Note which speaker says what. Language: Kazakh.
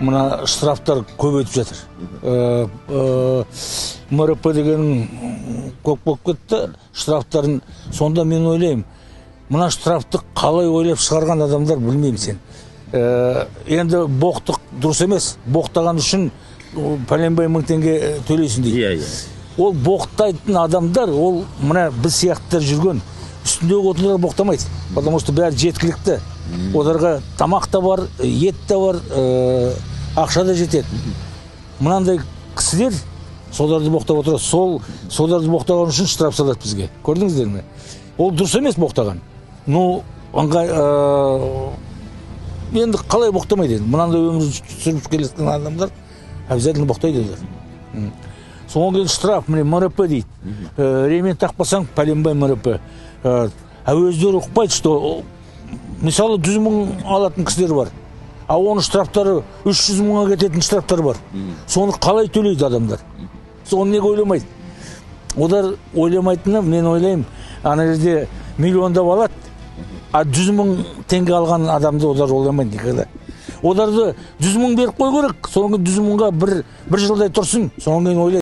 Speaker 1: Мына штрафтар көбейтіп жатыр. МРП деген көп болып кетті штрафтарын. Сонда мен ойлаймын, мына штрафты қалай ойлап шығарған адамдар, білмеймін сен. Енді боқтық дұрыс емес. Боқтаған үшін пәленбай мың теңге төлейсің дейді.
Speaker 2: Иә, иә.
Speaker 1: Ол боқтайтын адамдар, ол мына біз сияқтылар жүрген үстіндегі отындар боқтамайды, потому что бәрі жеткілікті оларға, тамақ та бар, ет те бар, ақша да жетеді. Мынандай кісілер соларды боқтап отырады. Сол соларды боқтаған үшін штраф салады бізге, көрдіңіздер ме? Ол дұрыс емес боқтаған. Ну ыңғай, енді қалай боқтамайды? Енді мынандай өмір сүріп келе жатқан адамдар обязательно боқтайды олар. Содан кейін штраф, міне, МРП дейді. Ремень тақпасаң, пәленбай МРП. А өздері ұқпайды, что мысалы 100 000 алатын кісілер бар, а оның штрафтары 300 мыңға кететін штрафтар бар. Соны қалай төлейді адамдар? Соны неге ойламайды олар? Ойламайтыны, мен ойлаймын, ана жерде миллиондап алады, а 100 000 теңге алған адамды олар ойламайды никогда. Оларды 100 000 беріп қою керек, содан кейін 100 мыңға бір жылдай тұрсын, содан кейін ойлайды.